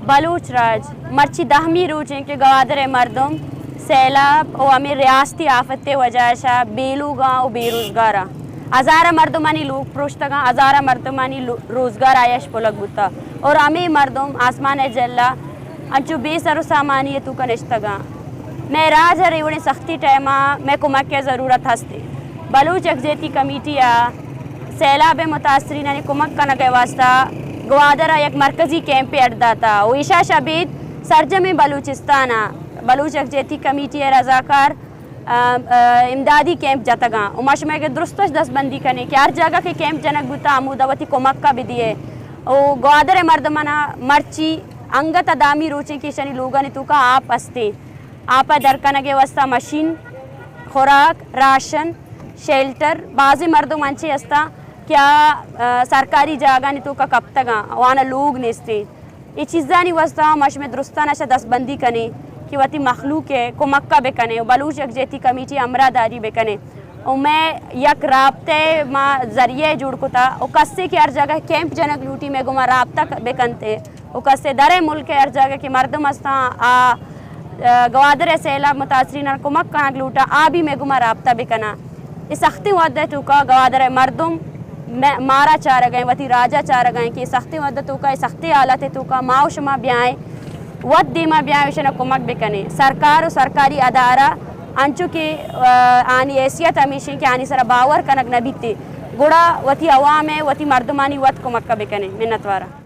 بلوچ راج مرچی دہمی روچ انت کہ گوادر ءِ مردم سیلاب و ہمے ریاستی آفت ءِ وجہ ءَ شہ بے لوگاں و بے روزگاراں۔ ہزاراں مردمانی لوگ پروشتگاں، ہزاراں مردمانی لو-، روزگار آیش پلگ بوتا اور ہمے مردم آسمان ءِ جہلا انچو بے سر و سامانی ءِ توکا نشتگاں۔ مئے راج ءَ ریوڑیں سختی ٹائم ءَ مئے کمک ءِ ضرورت ہست۔ بلوچ یکجہتی کمیٹی ءَ سیلاب ءِ متاثرینانی کمک کنگ ءِ واستہ گوادر ءَ یک مرکزی کیمپے اڈ داتا و ایشا شہ ابید سرجمیں بلوچستان ءَ بلوچ یکجہتی کمیٹی ءِ رضاکار، ا، ا، امدادی کیمپ جتگاں و ما شمئے کہ درستش دستبندی کنیں کہ ہر جاگہ کہ کیمپ جنگ بوتا ہمودا وتی کمک ءَ بدیئے و گوادر ءِ مردمانا مرچی انگت ءَ دہمی روچیں کہ ایشانی لوگانی توکا آپ ہستیں۔ آپ ءِ در کنگ ءِ واستہ مشین، خوراک، راشن، شیلٹر، بازیں مردم انچیں ہستاں کہ آ، ا، سرکاری جاگہانی توکا کپتگاں، آواناں لوگ نیستیں۔ اے چیزانی واستہ ما شمئے درستاں اشا دستبندی کنیں کہ وتی مخلوق ءِ کمک ءَ بکنیں و بلوچ یکجہتی کمیٹی ءِ ہمراہ داری بکنیں۔ و مئے یک رابطہ ءِ ما ذریعہ جوڑ کتا و کسے کہ ہر جاگہ کیمپ جنگ لوٹی مئے گوما رابطہ ک-، بکنت۔ و کسے درے ملک ءِ ہر جاگہ کہ مردم ہستاں، آ، آ، گوادر ءِ سیلاب متاثریناں کمک کنگ لوٹاں، آ بھی مئے گوما رابطہ بکناں۔ اے سختیں وھد ءِ توکا گوادر ءِ مردم مئے، مارا چارگ ءَ ایں، وتی راج ءَ چارگ ءَ ایں کہ اے سختیں وھد ءِ توکا، اے سختیں حالات ءِ توکا ما و شما بیائیں، وت دیما بیائیں، ایشاں کمک بکنیں۔ سرکار و سرکاری ادارہ انچو کہ، آ، آنی حیثیت ہمیش ایں کہ آنی سرا باور کنگ نہ بیت، گڑا وتی عوام ءِ، وتی مردمانی وت کمک ءَ بکنیں۔ منتواراں۔